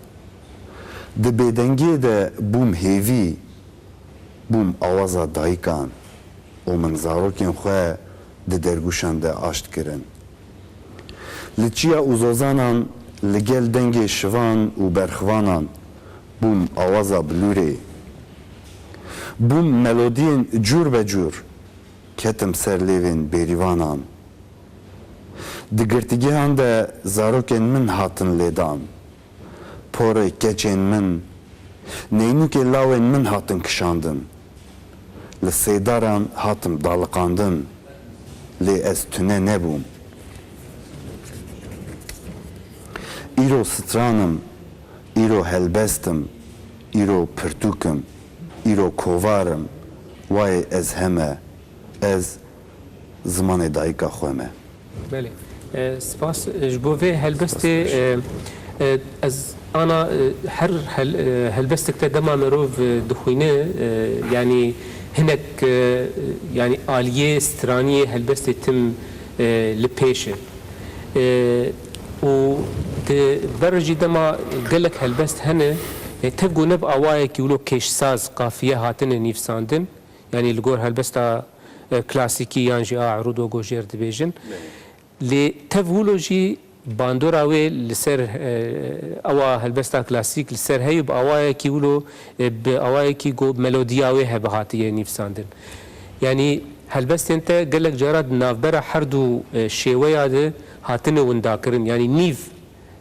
Di bêdengiyê de bûm hêvî, bûm awaza dayikan û min zarokên xwe di dergûşan de aşt kirin. Li çiya û zozanan li gel dengê şivan û berxivanan bûm awaza bilûrê. Bûm melodiyên cûr be cûr, ketim ser lêvên bêrîvanan. Di girtîgehan de zarokên min hatin lêdan. Porê keçên min, neynûkê lawên min hatin kişandin. Li sêdaran hatim daliqandin, lê ez tune nebûm. Îro stran im, îro helbest im, îro pirtûk im, îro kovar im, wayê ez heme, ez zimanê dayika xwe me. Belê. E, spas, e, ji bo vê helbestê, Spas. e, e, ez ana, e, her hel-, e, helbestek te dema merov, e, dixwîne, e, yanî hinek, e, yanî aliyê straniyê helbestê tim, e, li pêş e. E, û di ber jî dema gelek helbest hene, e, tev ku ne bi awayekî wilo kêşsaz, qafiye hatine nivîsandin, yanî li gor helbesta, e, klasîkî yan jî a erûd wek ku jêr dibêjin. Belê. Lê tev wilo jî bandora wê li ser, e, ewa helbesta klasîk li ser heye û bi awayekî wilo, e, bi awayekî ku melodiya wê hebe hatiye nivîsandin. Yanî helbestên te gelek cara di navbera her du, e, şêweya de hatine windakirin. Yanî nîv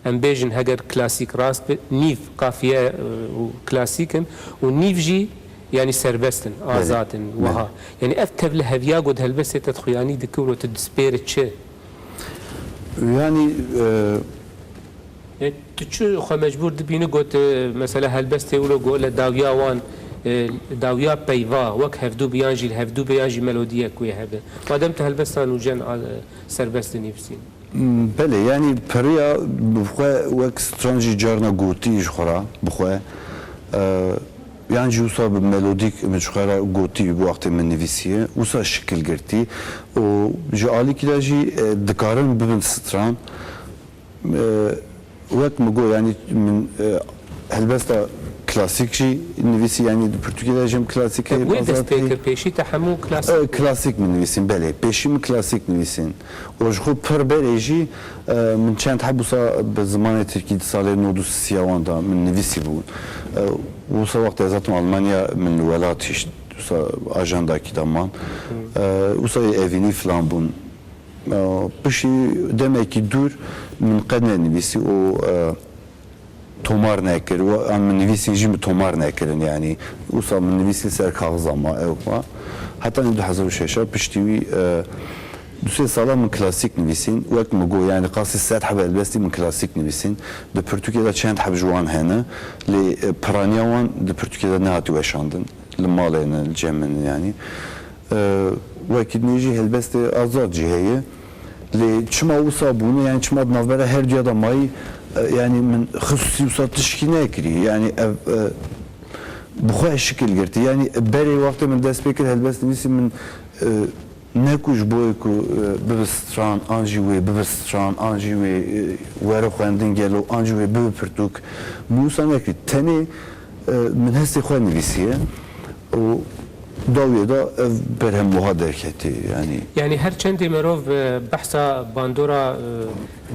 Em bêjin heger klasîk rast be, nîv qafiye, e, û klasîk in û nîv jî, yanî serbest in, Belê. azad in, Belê. wiha. Yanî ev tevliheviya ku di helbestê te xuyanî dike û tu dispêre çi? Yanî, e, E, tu çi xwe mecbûr dibînî got, e, mesela helbestê wilo got li dawiya wan, e, dawiya peyva, wek hevdû be yan jî li hevdû be yan jî melodiyek wê hebe. Madem tu helbesta nûjen, a, serbest dinivîsîn. Belê, yanî piriya bi xwe wek stran jî carna gotî ji xwe re bi xwe, e, yan jî wisa bi melodîk min ji xwe re gotî bi wextê min nivîsiye, wisa şikil girtî û ji alîkî de jî, e, dikarin bibin stran. E, wek min got, yanî min, e, helbesta klasîk jî nivîsî, yanî di pirtûkê de jî em klasîkê Wê dest pê azadî kir, pêşî te hemû klasîk E, bû? Klasîk min nivîsîn, belê. Pêşî min klasîk nivîsîn. Û ji xwe pir berê jî, e, min çend heb wisa bi zimanê tirkî di salê nod û sisiya wan de min nivîsî bûn. E, wisa wextê ez hatim Almanya, min li welat hişt, wisa ajandakî de man. E, wisa yê evînî filan bûn. E, piştî demekî dûr min qet nenivîsî û, e, tomar nekir. Û an min nivîsîn jî min tomar nekirin, yanî wisa min nivîsî ser kaxiza ma, ew ma. Heta nî du hezar û şeş piştî wî, e, du sê sala min klasîk nivîsîn. Wek min got, yanî qasî sed heb helbestî min klasîk nivîsîn. Di pirtûkê de çend heb ji wan hene, lê, e, piraniya wan di pirtûkê de nehatî weşandin. Li malê ne, li cem min, yanî. E, wekî dinê jî helbestê azad jî heye. Lê çima wisa bûne, yanî çima di navbera her duya de mayî, e, yanî min xisûsî wisa tişkî nekirî. Yanî ev, e, bi xwe şikil girtî. Yanî berê wextê min dest pê kir helbest nivîsî min, e, ne ku ji bo ku, e, bibe stran, an jî wê bibe stran, an jî wê, e, were xwendin gelo, an jî wê bibe pirtûk. Min wisa nekirî. Tenê, e, min hestê xwe nivîsiye. Û dawiyê de ev berhem wiha derketî, yanî. Yanî her çendê merov, e, behsa bandora,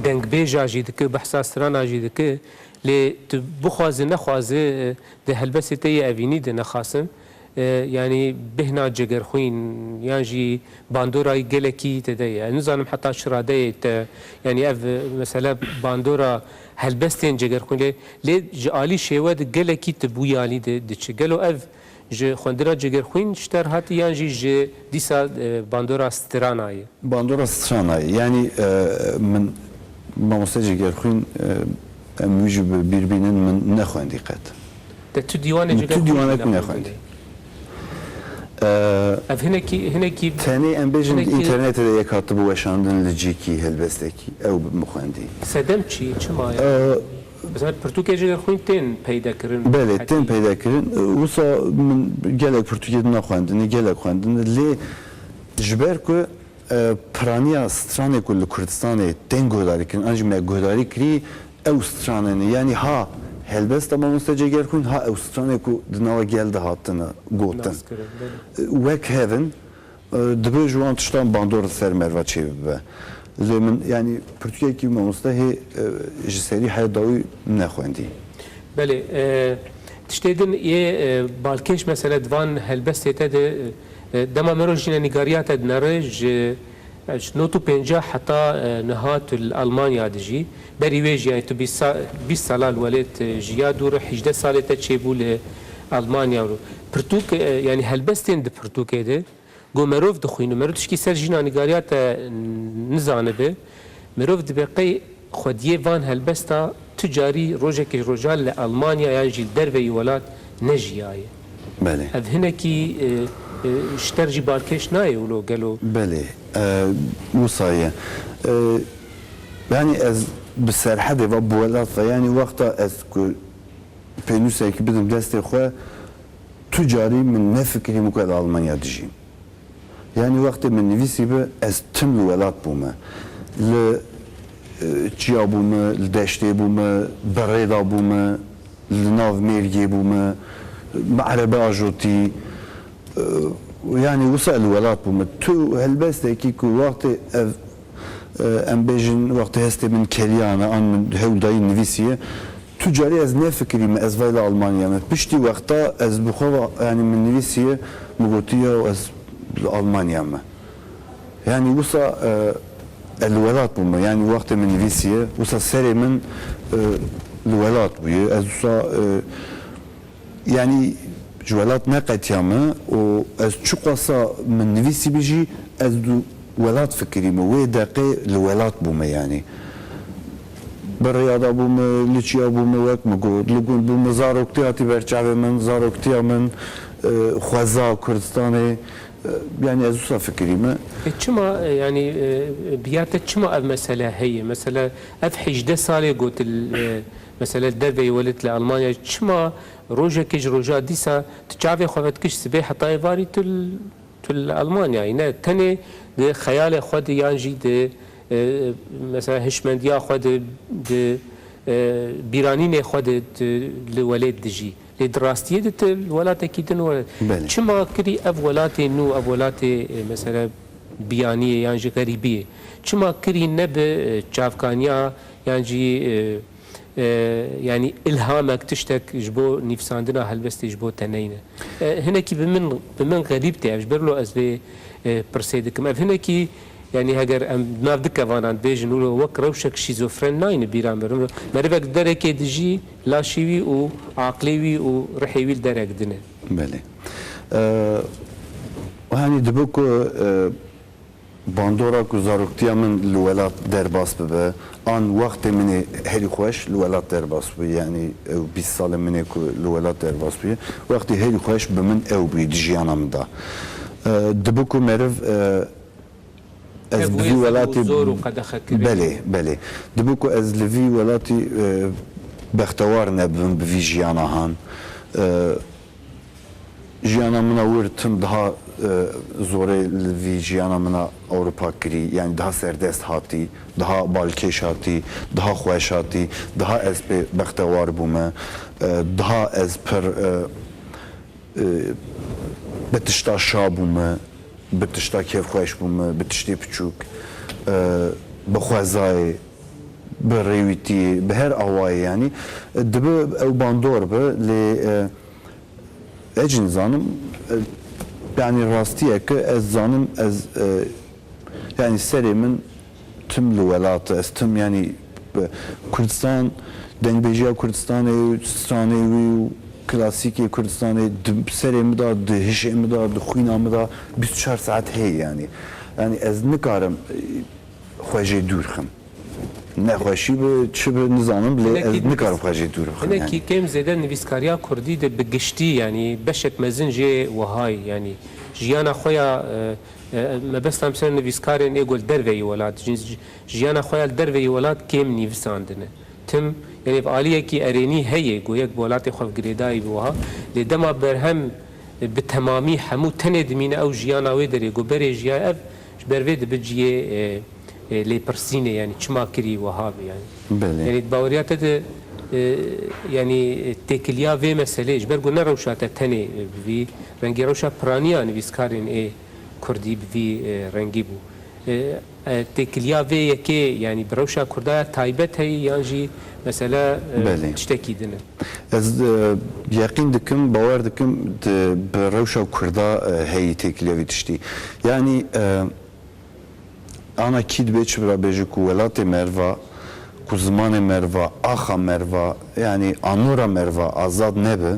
e, dengbêja jî dike, behsa strana jî dike, lê tu bixwaze nexwaze, e, di helbestê te yê evînî de nexasin, e, yanî bêhna Cegerxwîn yan jî bandora gelekî te de ye. Ez nizanim heta çi radeyê te, yanî ev, e, mesele bandora helbestên Cegerxwîn lê, lê ji alî şêwe de gelekî tu bûyalî de diçi. Gelo ev ji xwendina Cegerxwîn ji te re hatî yan jî ji dîsa, e, bandora strana ye? Bandora strana ye. Yanî, e, min mamoste Cegerxwîn, e, em wî jî bi bîr bînin, min nexwendî qet. Te tu dîwanê Min tu Cegerxwîn dîwanek nexwendî? E, Ev hinekî, hinekî, Tenê em bêjin hinekî internetê de yek hatibû weşandin li cîkî helbestekî. Ew bi min xwendî. Sedem çi? Çima ye? E, Mesela pirtûkê Cegerxwîn tên peyda kirin? Belê, Hetî tên peyda kirin. E, wisa min gelek pirtûkê din xwendin, gelek xwendin. Lê ji ber ku, e, piraniya stranê ku li Kurdistanê tên guhdarî kirin, an jî me guhdarî kirî, ew stranê ne. Yanî ha helbesta mamoste Cegerxwîn, ha ew stranê ku di nava gel de hatine gotin. Nas kirin, belê. E, wek hev in, e, dibe ji wan tiştan bandor li ser merva çêbibe. Lê min, yanî, pirtûkekî mamoste hê, e, ji serî heya dawî nexwendî. Belê, e, tiştê din yê, e, balkêş, mesele di van helbestê te de, e, dema mero jî ne nîgariya te dinere ji, e, ji nod û pêncah heta, e, niha tu li Almanya dijî. Berî wê jî, yanî tu bîst sa-, bîst sala li welêt, e, jiya dûr, hîjdeh salê te çêbû li Almanya. Pirtûk, e, yanî helbestên di pirtûkê de, Ku merov dixwîne, merov tişkî ser jîna nîgariya te nizanibe, merov dibe qey xwediyê van helbesta tu carî rojekê ji rojan li Almanya yan jî li derveyî welat nejiyaye. Belê. Ev hinekî, e, e, ji te re jî balkêş nayê wilo gelo? Belê. E, wisa ye. E, yanî ez bi serhedê ve, bi welat ve, yanî wexta ez ku pênûsekî bidim destê xwe, tu carî min nefikirî min ku ez li Almanya dijîm. Yanî wextê min nivîsî bi, ez tim li welat bûme. Li, e, çiya bûme, li deştê bûme, berê de bûme, li nav mêrgê bûme, me erebe ajotî, e, yanî wisa li welat bûme. Tu helbestekî ku wextê ev, e, em bêjin, wextê hestê min keliyane, an min hewl dayî nivîsiye, Tu carî ez nefikirîme ez vay li Almanya me. Piştî wexta ez bi xwe ve, yanî min nivîsiye, min gotiye ez li Almanya me. Yanî wisa, e, ez li welat bûme. Yanî wextê min nivîsiye, wisa serê min, e, li welat bûye. Ez wisa, e, Yanî ji welat neqetiyame û ez çiqasa min nivîsî bi jî ez di welat fikirîme. Wê deqê li welat bûme yanî. Bi rêya de bûme, li çiya bûme, wek min got, li gund bûme, zaroktiya hatî ber çavê min, zaroktiya min, e, xweza Kurdistanê, e, yanî ez wisa fikirîme. E, çima, e, yanî, e, bi ya te çima ev mesele heye? Mesela ev hejdeh salê got, e, Mesela li derveyî welêt li Almanya, çima rojekê ji roja dîsa tu çavê xwe vedikişî sibê heta êvarî tu li, tu li Almanyayê ne? Tenê di xeyalê xwe de yan jî di, e, mesela hişmendiya xwe de, di, e, bîranînê xwe de tu li welêt dijî. Lê di rastiyê de tu li welatekî din we. Belê. Çima kirî ev welatê nû, ev welatê, e, mesela biyaniyê yan jî xerîbiyê? Çima kirî ne bi, e, çavkaniya yan jî, e, e, yanî ilhamek, tiştek ji bo nivîsandina helbestê ji bo te neyne? E, hinekî bi min, bi min xerîb tê ev, ji ber lo ez vê, e, pirsê dikim. Ev hinekî, yanî heger em nav di kevanan bêjin û wek rewşek şîzofren nayne bîra me. Merivek derekê dijî, laşê wî û aqlê wî û rihê wî li derek din e. Belê. E, Hanî dibe ku, e, bandora ku zaroktiya min li welat derbas bibe, an wextê min ê herî xweş li welat derbas bû, yanî ew bîst salê min ê ku li welat derbas bûye, wextê herî xweş bi min ew bûye di jiyana min de. E, dibe ku meriv, e, ez bi vî welatî zor û qedexekirin. Belê, belê. Dibe ku ez li vî welatî, e, bextewar nebim bi vî jiyana han. E, Jiyana min a wir tim daha, e, zorê li vî jiyana min a Ewropa kirî, yanî daha serdest hatî, daha balkêş hatî, daha xweş hatî, daha ez pê bextewar bûme, e, daha ez pir, e, e, bi tişta şa bûme, bi tişta kêfxweş bûme, bi tiştê piçûk, e, bi xwezayê, bi rêwîtiyê, bi her awayê, yanî, e, dibe ew bandor be, lê, e, Ez jî nizanim, e, yanî rastiyeke ez zanim, ez, e, yanî serê min tim li welat e, ez tim yanî, e, Kurdistan, dengbêjiya Kurdistanê û stranê wî û klasîkê Kurdistanê di serê min de, di hişê min de, di xwîna min de bîst û çar saet heye yanî. Yanî ez nikarim, e, xwe jê dûr xim. Nexweşî bi çi bi nizanim, lê ez nikarim xwe jê dûr bixim, hinekî yanî. Kêm zêde nivîskariya kurdî de bi giştî, yanî beşek mezin jê wehayî, yanî jiyana xwe ya, e, e, mebesta min ser nivîskarên ê ku li derveyî welat, jin-, jiyana xwe ya li derveyî welat kêm nivîsandine. Tim, yanî ev aliyekî erênî heye, ku yek bi welatê xwe girêdayî bi wiha, lê dema berhem, e, bi temamî hemû tenê dimîne ew jiyana wê derê, ku berê jiya ev, ji ber vê dibe cihê, e, e, lêpirsînê, yanî çima kirî wiha bi, yanî. Belê. Yanî di baweriya te de, e, yanî, e, têkiliya vê meselê, ji ber ku ne rewşa te tenê, e, bi vî rengî, rewşa piraniya nivîskarên ê kurdî bi vî, e, rengî bû. E, e, têkiliya vê yekê, yanî bi rewşa kurda ya taybet heye yan jî mesela, e, belê, tiştekî din e? Ez, e, yeqîn dikim, bawer dikim, di, bi rewşa kurda, e, heyî têkiliya vî tiştî. Yanî, e, Ana kî dibê çi bira bêje ku welatê meriva, ku zimanê meriva, axa meriva, yanî anûra meriva azad nebe,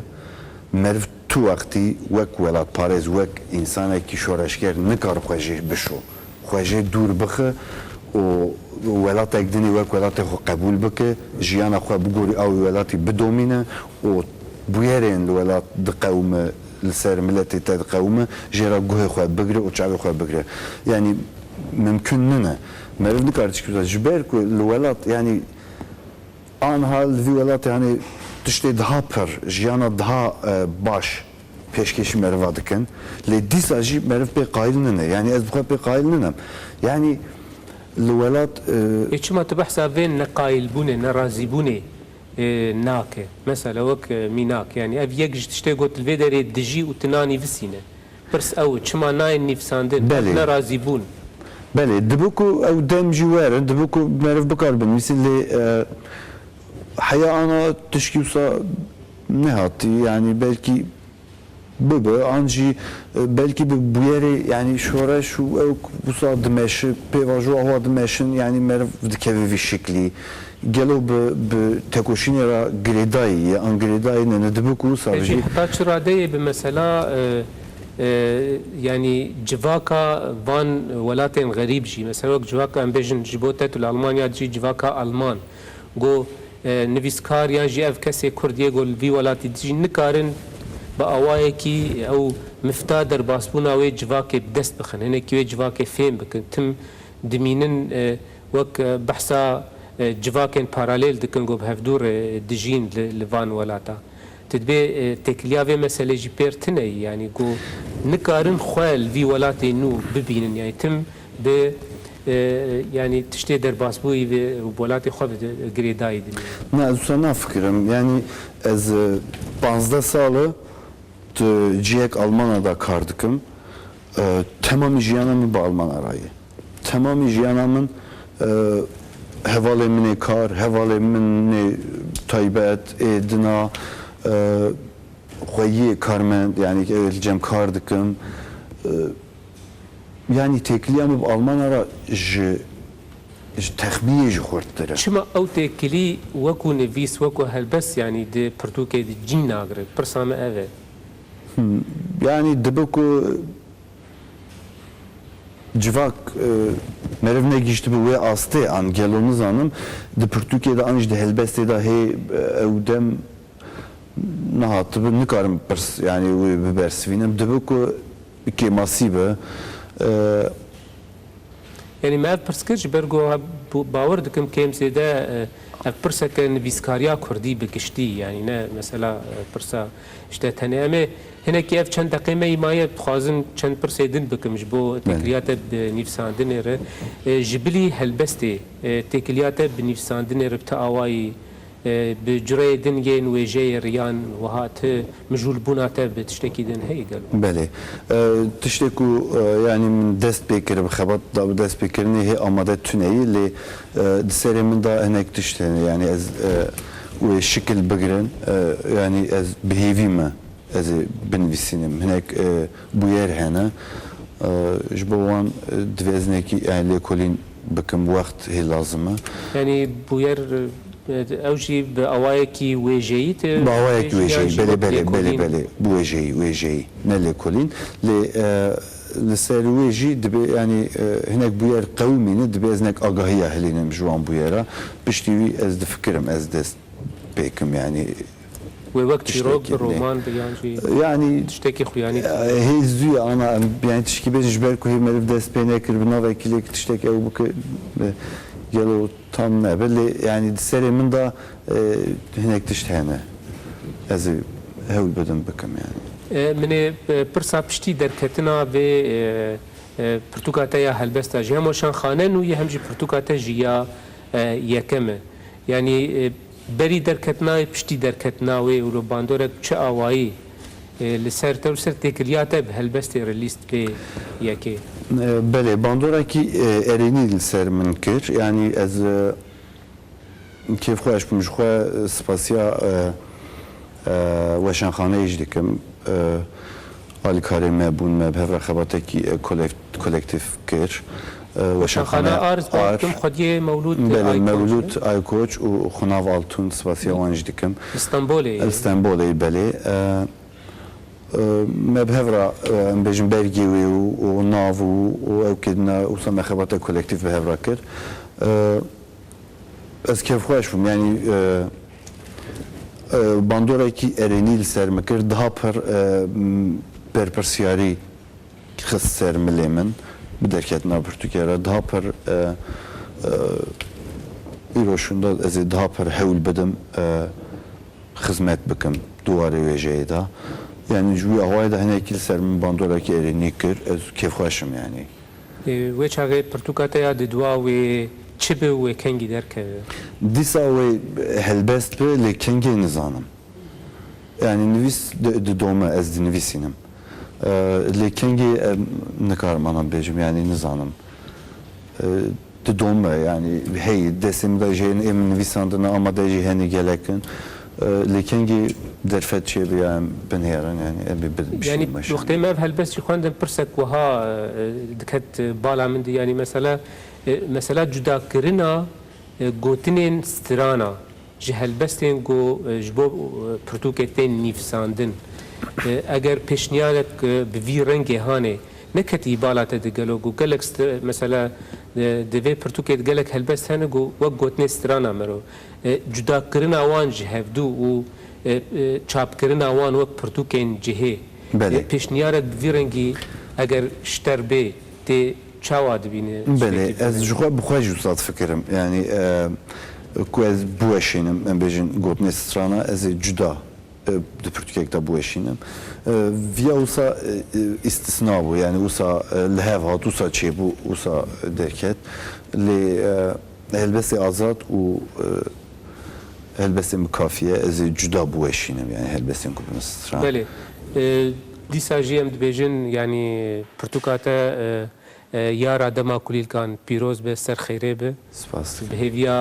meriv tu wextî wek welatparêz, wek însanekî şoreşger nikare xwe jê bişo. Xwe jê dûr bixe û welatek dinê wek welatê xwe qebûl bike, jiyana xwe bigorî ew ê welatî bidomîne û bûyerên li welat diqewime, li ser miletê te diqewime, jê re guhê xwe bigire û çavê xwe bigire. Yanî mimkun nine. Meriv nikare tişkî bike. Ji ber ku li welat, yanî anha li vî welatê, yanî tiştê daha pir, jiyana daha, e, baş pêşkêşî meriva dikin. Lê dîsa jî meriv pê qayîl nine. Yanî ez bi xwe pê qayîl ninem. Yanî li welat, e, Ê çima tu behsa vê neqayîlbûnê, nerazîbûnê, e, nake? Mesela wek, e, mînak, yanî ev yek ji tiştê got li vê derê dijî û tu nanîvisîne. Pirs ew e, çima nayên nivîsandin? Belê. Nerazîbûn. Belê, dibe ku ew dem jî werin, dibe ku meriv bikar binivîsin, lê, e, heya ana tişkî wisa nehatî, yanî belkî bibe, an jî, e, belkî bi bûyerê, yanî şoreş û ew wisa dimeşi, pêvajo awa dimeşin, yanî meriv dikeve vî şiklî. Gelo bi, bi tekoşînê re girêdayî ye, an girêdayî ne, ne dibe ku wisa jî. Pekî heta çi radeyê bi mesela, e, e, yanî civaka van welatên xerîb jî, mesela wek civaka em bêjin ji bo te tu li Almanya dijî civaka Alman, go, e, nivîskar yan jî ev kesê Kurd yê go li vî welatî dijî nikarin bi awayekî ew mifta derbasbûna wê civakê bi dest bixin, hinekî wê civakê fêm bikin. Tim dimînin, e, wek, e, behsa e, civakên paralel dikin ku bi hevdû re dijîn li, li van welata. Tu dibê, e, têkiliya vê meselê jî pêr tune ye, yanî ku nikarin xwe li vî welatê nû bibînin, yanî tim bi, e, yanî tiştê derbasbûyî ve û bi welatê xwe ve girêdayî dimînin. Na, ez wisa nafikirim. Yanî ez, e, panzdeh sal e tu cihek Almanya da kar dikim. E, temamî jiyana min bi Almanya ra ye. Temamî jiyana min, e, hevalê min ê kar, hevalê min ê taybet, ê dina, e, xweyiyê karmend, yanî, e, li cem kar dikim. E, yanî têkiliya min bi Almanya ra ji, ji texmiyê jî xurttir e. Çima ew têkilî wekû nivîs, wekû helbest, yanî di pirtûkê de cî nagire? Pirsa me ev e. Hmm, yanî dibe ku civak, e, meriv negihîştibe wê astê an gelo nizanim, di pirtûkê de an jî di helbestê de hê, e, ew dem nehatibe, nikarim pirs, yanî wê bibersivînim. Dibe ku kêmasî be. E, Yanî me ev pirs kir ji ber ku ha bu-, bawer dikim kêm zêde, e, ev pirseke nivîskariya kurdî bi giştî, yanî ne mesela, e, pirsa işte tenê. Em ê hinekî ev çend deqê me yî maye, dixwazim çend pirsê din bikim ji bo Belê. têkiliya te bi nivîsandinê re. E, ji bilî helbestê, e, têkiliya te bi nivîsandinê re bi ti awayî, e, bi cureyê din yên wêjeyê re yan wiha ti mijûlbûna te bi tiştekî din heye gelo? Belê. E, tiştê ku, e, yanî min dest pê kir, bi xebat da bi dest pê kirinê hê amade tune ye, lê, e, di serê min de hinek tişt hene, yanî ez, e, wê şikil bigirin, e, yanî ez bi hêvî me ez ê binivîsînim. Hinek, e, bûyer hene. E, ji bo wan, e, divê ez hinekî, yanî lêkolîn bikim, wext hê lazim e. Yanî bûyer, e, ew jî bi awayekî wêjeyî te Bi awayekî pêşiyan wêjeyî, jî belê, wek belê, belê, lêkolîn. belê. Bi wêjeyî, wêjeyî. Ne lêkolîn. Lê, e, li ser wê jî dibê, yanî, e, hinek bûyer qewimîne, dibê ez hinek agahiya hilînim ji wan bûyera. Piştî wî ez difikirim, ez dest pê kim, yanî Wê wek çîrok tiştekî bi, ne. roman bi yan jî Yanî, tiştekî xuyanî. e, hê zû ye, ana, em, yanî tişkî bêjin ji ber ku hê meriv dest pê nekir, bi navekî lê tiştek ew bike, e, gelo tam nebe, lê, yanî di serê min de, e, hinek tişt hene. Ez ê hewl bidim bikim, yanî. E, min ê, e, pirsa piştî derketina vê, e, e, pirtûka te ya helbesta jî hem weşanxane nû ye hem jî pirtûka te jî ya, e, yekem e. Yanî, e, berî derketina wê, piştî derketina wê û li bandorek çi awayî, e, li ser te û ser têkiliya te bi helbestê re lîst vê yekê? E, belê, bandorekî, e, erênî li ser min kir. Yanî ez, e, kêfxweş bûm, ji xwe, e, spasiya, e, e, weşanxaneyê jî dikim. E, alîkarê me bûn, me bi hev re xebatekî, e, kolek-, kolektîf kir. E, Weşanxane weşanxane Ar, ez Ar, bawer dikim xwediyê Mewlûd Belê, Aykoç, Mewlûd e? Aykoç û Xunav Altun, spasiya wan jî dikim. Li Stenbolê ye? Li Stenbolê, belê. E, e, me bi hev re, e, em bêjin bergê wê û, û nav û, û ew kedina wisa me xebata kolektîf bi hev re kir. E, Ez kêfxweş bûm, yanî, e, e, bandorekî erênî li ser min kir, daha pir, e, m, berpirsiyarî xist ser milê min, bi derketina pirtûkê re daha pir, e, e, îro şûnda ez ê daha pir hewl bidim, e, xizmet bikim di warê wêjeyê de. Yanî ji wî awayê de hinekî li ser min bandorekî erênî kir, ez kêfxweş im yanî. Ê, wê çaxê pirtûka te ya diduwa wê çi be û wê kengî derkeve? Dîsa wê helbest be, lê kengê nizanim. Yanî nivîs di-, didome, ez dinivîsînim. E, lê kengê, e, nikarim ana bêjim, yanî nizanim. E, didome, yanî hey, destê min de jî hene, ê min nivîsandine, amade jî hene gelek in. E, lê kengê derfet çêbe ya em binêrin, yanî em ê bi-, Yanî bişînin meşin. Wextê me ev helbest jî xwendin, pirsek wiha, e, diket bala min de, yanî mesela, e, mesela cudakirina, e, gotinên strana ji helbestên ku, e, ji bo, e, pirtûkê tên nivîsandin. E, eger pêşniyarek, e, bi vî rengê hanê neketî bala te de gelo ku gelek st-, mesela, e, di vê pirtûkê de gelek helbest hene ku wek gotinê strana mero, e, cudakirina wan ji hevdû û, e, e, çapkirina wan wek pirtûkên cihê. Belê. E, pêşniyarek bi vî rengî eger ji te re bê, tê çawa dibîne? Belê, ez ji xwe bi xwe jî wisa difikirim. Yanî e, ku ez biweşînim, em bêjin gotinê strana, ez ê cuda e, di pirtûkek de biweşînim. E, viya wisa e, e, îstisna bû, yanî wisa e, li hev hat, wisa çêbû, wisa derket. Lê e, helbestê azad û e, helbestên bi kafî ye, ez ê cuda biweşînim, yanî helbestên ku bi min stran. Belê. E, dîsa jî em dibêjin, yanî pirtûka te e, e, Yara Dema Kulîlkan pîroz be, ser xeyrê be. Spas Bi dikim. hêviya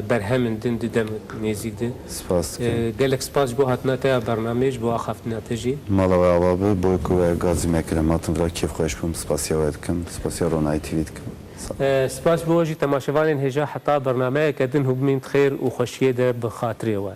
e, berhemin din di dem nêzîk de. Spas dikim. E, gelek spas ji bo hatina te ya bernameyê, ji bo axaftina te jî. Mala we ava be, boy ku we gazî me kir, em hatin vira kêfxweş bûm, spasiya we dikim, spasiya Ronahî T V dikim. Sa- E, spas ji bo we jî temaşevanên hêja, heta bernameyeke din hûbimîn xêr û xweşiyê de bi xatirê we.